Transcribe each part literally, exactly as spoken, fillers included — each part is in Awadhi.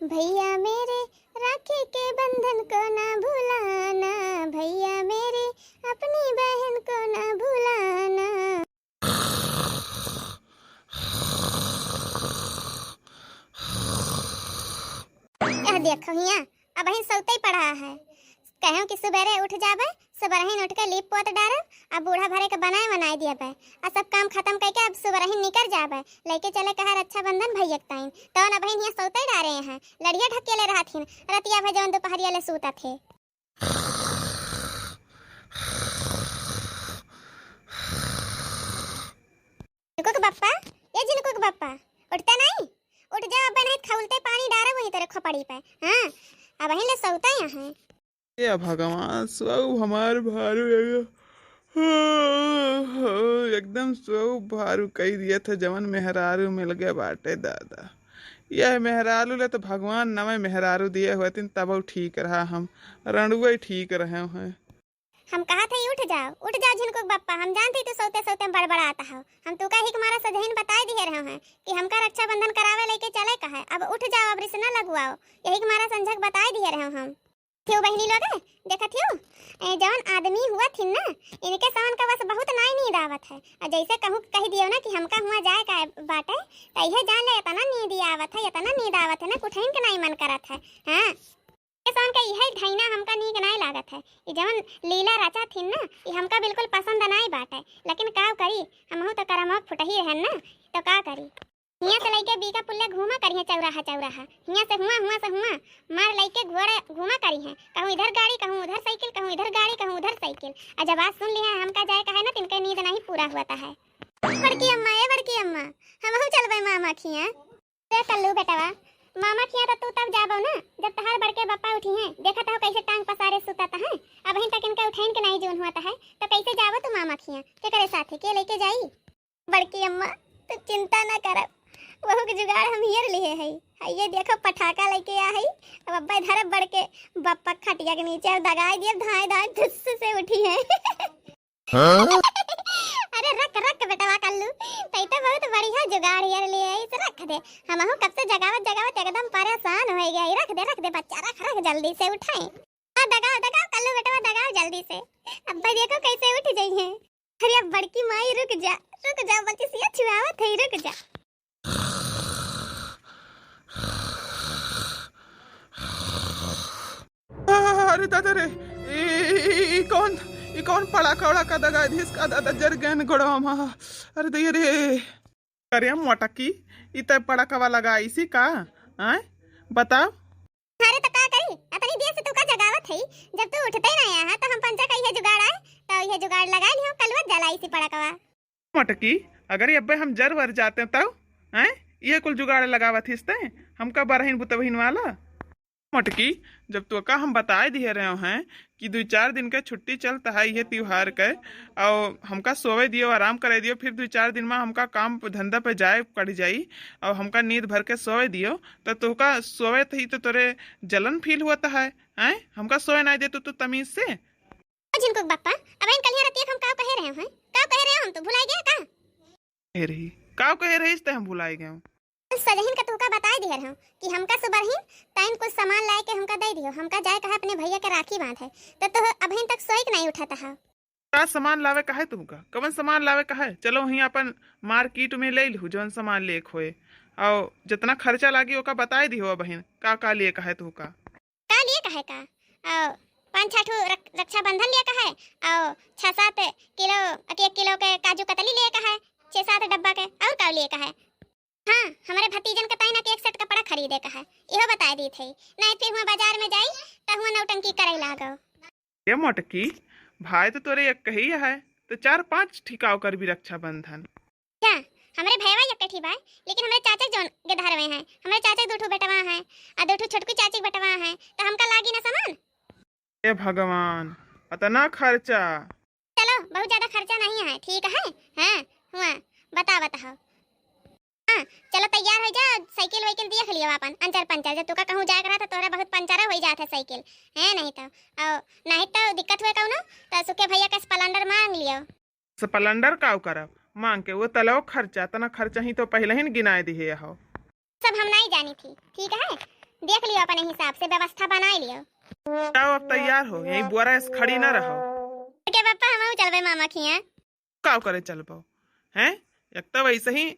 भैया मेरे, राखी के बंधन को ना भुलाना, भैया मेरे, अपनी बहन को ना भुलाना। यह देखो हियाँ, अबहिन सौते पड़ा है। कहेउ कि सुबेरे उठ जाबे, सुबरहिन उठ के लीप पोत डारब, आ बूढ़ा भरे के बनाए बनाए दियबे, आ सब काम खतम कइके अब सुबरहिन निकर जाबे, लइके चले कहा रक्षाबंधन भैया के ताईं। तवन अबहिन हियाँ सौते डारे हैं, लड़िया ढकेले रहत हिन, रतिया भर जवन दुपहरिया ले सूतत हे। झिनकू के बप्पा, ए झिनकू के बप्पा, उठता नहीं? उठ जा, अब नहीं खौलते पानी डारब वही तोरे खोपड़ी पे। हाँ, अबहिन ले सौता यहाँ है। ए भगवान, सब हमार भारू है। एकदम सब भारू कई दिया था, जवन मेहरारू मिल गए बाटे दादा। यह मेहरारू ले तो भगवान नवे मेहरारू दिए होतिन, तब ठीक रहा, हम रणुए ठीक रहे हैं। हम कहा थे, उठ जाओ, उठ जाओ झिनकू के बप्पा, हम जानते तू सौते सौते में बड़बड़ात हो। हम तू का ही के मारा सजहिन बताए दिए रहे हैं कि हमका रक्षाबंधन करावे लइके चले का है। अब उठ जाओ, अब रिस न लगवाओ, यही के मारा संझक बताए दिए रहे हम। थियो बहिनी लोग, देखत थियो, ए, जवन आदमी हुआ थिन ना, इनके सवन का बस बहुत नाई नींद आवत है। और जैसे कहूँ कह दियो ना कि हमका हुआ जाए का बाटे, तो यह जान ले, इतना नींद आवत है, इतना नींद आवत है ना, कुठइन के नाई मन करत है। हाँ, के सवन का यह धैना हमका नीक नाई लागत है। ये जवन लीला रचा थिन ना, ये हमका बिल्कुल पसंद नाई बाटे। लेकिन काव करी, हमहू तो करमवा फुटही रहन ना, तो का करी। हियाँ से लइके बीका पुल्ले घूमा करिहें चौराहा चौराहा, हियाँ से हुआँ, हुआँ से हुआँ, मार लइके घोड़े घूमा करिहें, कहूँ इधर गाड़ी, कहूँ उधर साइकिल, कहूँ इधर गाड़ी, कहूँ उधर साइकिल। आ जब आज सुन लिहे हमका जाए का है ना, तिनके नींद नहीं पूरा हुआ है। बड़की अम्मा, ए बड़की अम्मा, हमहू चलबे मामा खियाँ। ए कल्लू बेटवा, मामा खियाँ तो तू तब जाबो ना, जब तहार बड़के बप्पा उठिहें। देखत हो कैसे टांग पसारे सुतत हैं, अबहिन तक इनके उठैन के नहीं जून हुआ है, तो कैसे जाबो तू मामा खियाँ? केकरे साथे, के लेके जाई? बड़की अम्मा, तू चिंता ना करब, वहू के जुगाड़ हम हियर लिहे हई। हइये देखो, पटाखा लइके आ हई, अब अब्बे धरब बड़के बप्पा खटिया के नीचे और दगाई दियब धाए धाए धुस्स से उठिहें। हाँ? अरे रख, रख बेटवा कल्लू, तई तो बहुत बढ़िया जुगाड़ हियर लिहे हई, रख दे। हमहू कब से जगावत जगावत एकदम परेशान होइ गए। रख दे, रख दे बच्चा, रख, रख, जल्दी से उठाएं। हाँ, दगाओ, दगाओ कल्लू बेटवा, दगाओ जल्दी से। अब्बे देखो कैसे उठ जइहें। अरे अब बड़की माई रुक जा, रुक जा, बच्ची सिया छुआवत है, रुक जा। अरे दादा रे, ई, ई, ई कौन, ई कौन पड़ाका उड़ाका दगा दिस का दादा, जर गैन गोड़वा मा। अरे दैया रे। अरे मोटकी, ई त पड़ाकवा लगाइसी का? आय, बताओ। अरे तो का करी, अतनी देर से तू का जगावत है? जब तू उठते ही नहीं आया तो हम पंचा का यह जुगाड़ आए, तो यह जुगाड़ लगा लियो, कलवत जलाइसी पड़ाकवा। मोटकी, अगर अब्बे हम जर वर जाते तब, हैं? ये कुल जुगाड़ लगावत हिस ते? हमका बरहिन बुतबहिन वाला? मोटकी, जब तोका हम बताए दिए रहे हैं कि दुई चार दिन के छुट्टी चलत है ये त्योहार के, और हमका सोवे दियो, आराम करे दियो, फिर दुई चार दिन में हमका काम धंधा पे जाए पड़ जाई, और हमका नींद भर के सोवे दियो, तो तोका सोवे थी तो तोरे जलन फील होत है, हैं? हमका सोवे नहीं देतू तू तमीज से। ओ झिनकू के बप्पा, अबहिन कलिया रतिया हम का कहे रहे हैं? का कहे रहे हम, तो भुलाई गया का? कहे रही, का कहे रही, ते हम भुलाई गए। सजहिन का तुहका बताए दिहे रहे कि हमका सुबरहिन टाइम कुछ सामान लाए के हमका दे दियो, हमका जाए कहा अपने भैया के राखी बांधे, तो तू अबहिन तक सोई के नहीं उठत हा। का सामान लावे का है तुहका? कवन सामान लावे का है? चलो वहीं अपन मार्केट में ले लिहू जौन सामान लेक होए, और जितना खर्चा लागी ओका बताए दिहो बहिन, का का लिए का है तुहका? का लिए का है का? और पाँच छह ठो रक-, रक्षाबंधन लिए का है, और छह सात किलो, एक एक किलो के काजू कतली लिए का है, छह सात डब्बा के, और का लिए का है? हाँ, हमारे भतीजन के ताई ना के एक सेट कपड़ा खरीदे का है, इहो बताए दी थे, नहीं फिर हुआ बाजार में जाई तो हुआ नौटंकी करे लागो। ये मोटकी, भाई तो तोरे एक ही है, तो चार पाँच ठिकाव कर भी रक्षाबंधन। क्या? हमरे भैया एक ठी बाय, लेकिन हमरे चाचा जौन गेदहरवे हैं, हमरे चाचा दू ठो बेटवा हैं, आ दू ठो छोटकी चाची के बेटवा हैं, तो हमका लागी ना सामान? हे भगवान, अतना खर्चा। चलो, बहुत ज्यादा खर्चा नहीं है, ठीक है? हाँ, हुआ, बता, बताओ। हाँ, चलो तैयार हो जा, साइकिल वाइकिल देख लियो अपन, अंचर पंचर, जब तुका कहूँ जाए के रहा तो तोहरा बहुत पंचर हो जात है साइकिल, है नहीं तो, और नहीं तो दिक्कत हुए कौनो, तो सुखे भैया के स्प्लेंडर मांग लियो। स्प्लेंडर का करब मांग के, वो तलव खर्चा, तना खर्चा ही तो पहले ही न गिनाए दिहे हो। सब हम नहीं जानी थी, ठीक है? देख लियो अपने हिसाब से, व्यवस्था बनाई लियो। जाओ, अब तैयार हो, यहीं बोरा एस खड़ी ना रहो। के पापा, हम चलबे मामा खिया। का करे चलबो? हैं? एक तो वैसे ही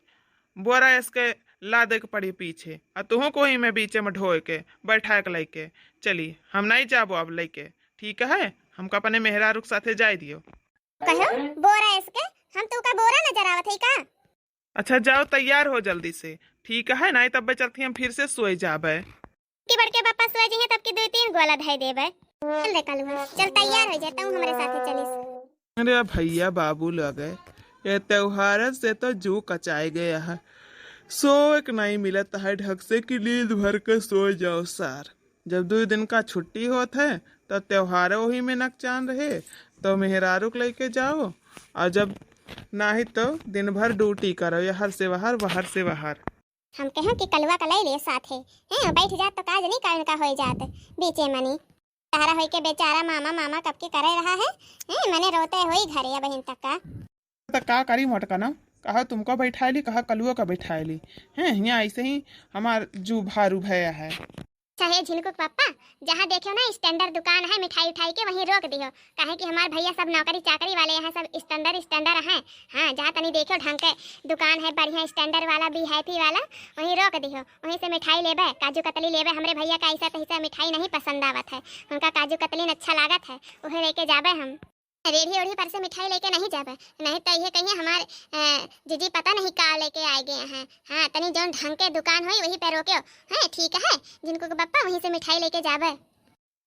बोरा एस के लादे के पड़ी पीछे, आ तुहूँ को ही में बीचे में ढोए के, बैठाए के लइके चली। हम नहीं जाबो अब लइके, ठीक है? हमका अपने मेहरारू के साथे जाए दियो। कहो, बोरा एस के? हम तू का बोरा नजर आवत है का? अच्छा, जाओ, तैयार हो जल्दी से, ठीक है? नहीं तब चलती हम फिर से सोए जाबे। कि बड़के पापा सोए जइहें तब की दो तीन गोला धइ देबे। चल रे कलुआ, चल तैयार हो जा, तू हमरे साथे चलिस। अरे भैया बाबू लगे, ये त्योहार से तो जू कचाए गया है। सोए के नहीं मिलत है ढंग से कि नींद भर के सो जाओ सार। जब दो दिन का छुट्टी होत है तो त्योहार वही में नकचान रहे, तो मेहरारू के लेके जाओ, और जब नाही तो दिन भर ड्यूटी करो, यहर से वहर, वहर से वहर। हम कहें कि कलुआ का ले ले साथे, हैं, बैठ जात तो काज नहीं का इनका होई जात बीचे मनी। तहरा होई के बेचारा मामा, मामा कब के करे रहा है, हैं, मने रोते होई घरे अब बहिन तक का। तो का करी मोटकनो, कहा तुमको बैठाए ली, कहा कलुआ का बैठाए ली, हैं, यहाँ ऐसे ही हमार जू भारू भया है। अच्छा हे झिनकू के पप्पा, जहाँ देखियो ना standard दुकान है मिठाई उठाई के, वहीं रोक दिहो, काहे कि हमार भैया सब नौकरी चाकरी वाले हैं, सब standard standard हैं। हाँ, जहाँ तनी देखियो ढंग के दुकान है, बढ़िया standard वाला, VIP वाला, वहीं रोक दिहो, वहीं से मिठाई लेबे, काजू कतली लेबे। हमरे भैया का ऐसा तैसा मिठाई नहीं पसंद आवत है, उनका काजू कतली न अच्छा लागत है, उहे लेके जाबे हम। रेढ़ी ओढ़ी पर से मिठाई लेके नहीं जाबे, नहीं तो ये कहिए हमार, अ, जीजी पता नहीं का लेके आए गए हैं। हाँ, तनी जौन ढंग के दुकान होई वहीं पे रोक्यो, हैं, ठीक है, झिनकू के पप्पा वहीं से मिठाई लेके जाबे।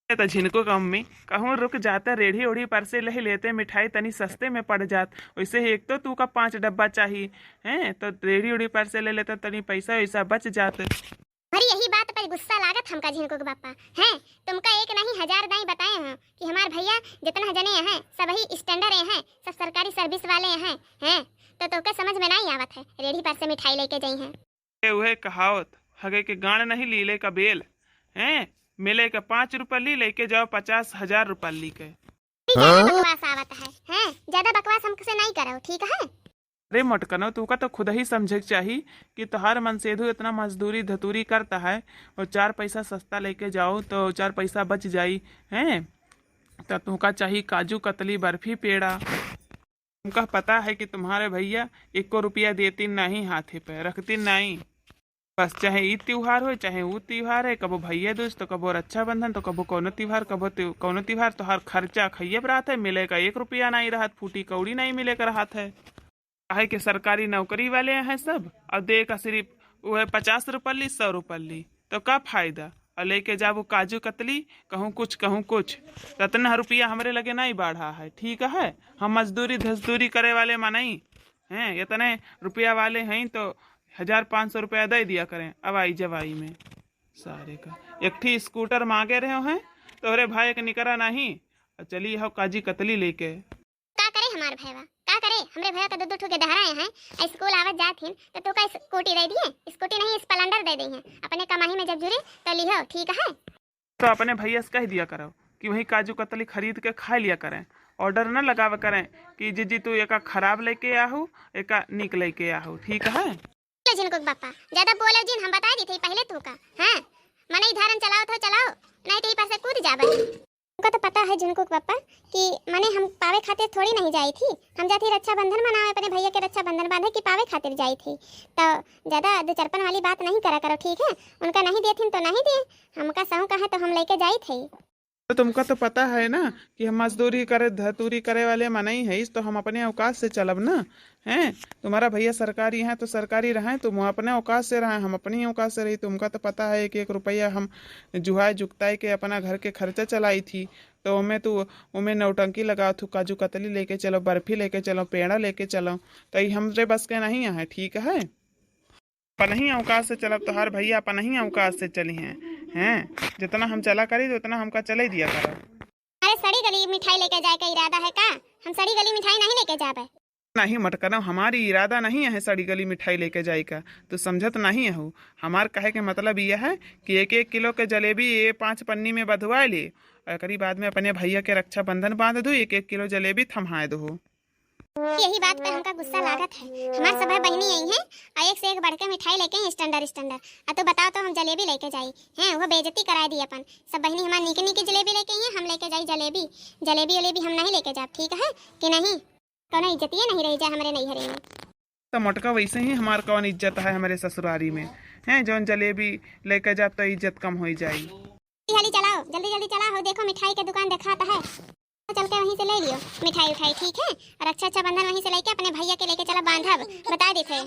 ए तो झिनकू के मम्मी कहूँ रुक जाते, रेढ़ी ओढ़ी पर से ले लेते मिठाई, तनी सस्ते में पड़ जात। वैसे ही एक तो तू का पाँच डब्बा चाही, हैं, तो रेढ़ी ओढ़ी पर से ले लेते, तनी पैसा वैसा बच जात। अरे यही बात पर गुस्सा लागत हमका झिनकू के बापा, हैं, तुमका एक नहीं हजार दाई बताए हैं कि हमार भैया जितना जने हैं सब ही standard हैं, सब सरकारी service वाले हैं, हैं, तो तोके समझ में नहीं आवत है, रेढ़ी पर से मिठाई लेके जाई हैं। ए, उहे कहावत, हगे के गांड नहीं लीले का बेल, हैं, मिले के पाँच रुपया ली, लेके जाओ पचास हजार रुपया ली के। ज्यादा हाँ? बकवास आवत है, हैं, ज्यादा बकवास हमसे नहीं करो, ठीक है? अरे मोटकनो, तू का तो खुद ही समझे के चाही कि तोहार मनसेधु इतना मजदूरी धतूरी करता है, और चार पैसा सस्ता लेके जाओ तो चार पैसा बच जाई, हैं? तो तुमका चाही काजू कतली बर्फी पेड़ा। तुमका पता है कि तुम्हारे भैया एको रुपया देती नहीं हाथे पे, रखती नहीं। बस चाहे ई त्योहार होए, चाहे ऊ त्योहार है, कबो भैया दूज, तो कबो रक्षाबंधन, तो कबो कौनो त्योहार, कबो त्यों-, कौनो त्योहार, तोहार खर्चा खइये पे रहत है, मिले का एक रुपया नहीं रहत, फूटी कौड़ी नहीं मिले का रहत है। काहे के सरकारी नौकरी वाले हैं सब, और दे का सिर्फ वह पचास रुपया ली, सौ रुपया ली, तो का फायदा? और लेके जाबो काजू कतली, कहूँ कुछ, कहूँ कुछ, तो इतना रुपया हमरे लगे नहीं बढ़ा है, ठीक है? हम मजदूरी धजदूरी करे वाले मनई हैं, इतने रुपया वाले हैं तो हजार पाँच सौ रुपया दे दिया करें अवाई जवाई में। सारे का एक ठी scooter मांगे रहे हैं, तोहरे भाई के निकरा नहीं, और चली हो काजी कतली लेके। का करे हमार भैया, का करे? हमरे भैया के दो दो ठो के दहरा हैं, स्कूल आवत जात हिन, तो तू का स्कूटी दे दिए? स्कूटी नहीं, Splendor दे दी हैं। अपने कमाई में जब जुरे, तो लिहो, ठीक है? तो अपने भैया से कह दिया करो कि वहीं काजू कतली खरीद के खा लिया करें, order न लगावे करें कि जीजी तू एका खराब लेके आहू, एका नीक लेके आहू, ठीक है? ले झिनकू के बापा, ज्यादा बोले जिन, हम बता दी थी पहले तू का, हाँ? मनई धारन चलाओ तो चलाओ, नहीं तो ई पर से कूद जाबे। तुमका तो पता है झिनकू के पापा कि मने हम पावे खातिर थोड़ी नहीं जाई थी, हम जाती रक्षाबंधन मनावे, अपने भैया के रक्षाबंधन बांधे कि पावे खातिर जाई थी। तो ज्यादा दुचरपन वाली बात नहीं करा करो, ठीक है? उनका नहीं देथिन तो नहीं दे, हमका सौंक है तो हम लेके जाई थे। तो तुमका तो पता है ना कि हम मजदूरी करे, धतूरी करे वाले मनई है, तो हम अपने औकात से चलब ना। हैं, तुम्हारा भैया सरकारी हैं तो सरकारी रहें, तुम अपने औकात से रहें, हम अपनी औकात से रही। तुमका तो पता है एक एक रुपया हम जुहाय जुगताय के अपना घर के खर्चा चलाई थी, तो ओमे तू, ओमे नौटंकी लगावत हूँ, काजू कतली लेके चलो, बर्फी लेके चलो, पेड़ा लेके चलो, तो ई हमरे बस के नहीं है, ठीक है? अपनही औकात से चलब, तोहार भैया अपनही औकात से चली हैं, हैं? जितना हम चला करी उतना हमका चले दिया करो। अरे सड़ी गली मिठाई लेके जाए का इरादा है का? हम सड़ी गली मिठाई नहीं लेके जाबे। नहीं मटकनो, हमारी इरादा नहीं है सड़ी गली मिठाई लेके जाए का, तू समझत नहीं हो। हमार कहे के मतलब यह है कि एक एक किलो के जलेबी ये पाँच पन्नी में बधवा ले, एकरी बाद में अपने भैया के रक्षाबंधन बांध दू, एक एक किलो जलेबी थम्हाए दू। यही बात पर हमका गुस्सा लागत है। हमार सब बहिनी आई हैं और एक से एक बढ़ के मिठाई लेके आई, standard standard। आ तू बताओ तो हम जलेबी लेके जाई हैं, वो बेइज्जती कराए दी अपन। सब बहिनी हमार नीके नीके जलेबी लेके आई हैं, हम लेके जाई जलेबी? जलेबी उलेबी हम नहीं लेके जाब, ठीक है कि नहीं? कौनो इज्जतिये नहीं रही जाए हमरे नैहरे में। तो मोटका वैसे ही हमार कौन इज्जत है हमरे ससुरारी में, हैं? जौन जलेबी लेके जाब तो इज्जत कम हो जाई। हाली चलाओ, जल्दी जल्दी चलाओ, देखो मिठाई के दुकान देखात है, चल के वहीं से ले लियो मिठाई उठाई, ठीक है? और रक्षाबंधन वहीं से लेके अपने भैया के लेके चला बांधब, बता देते।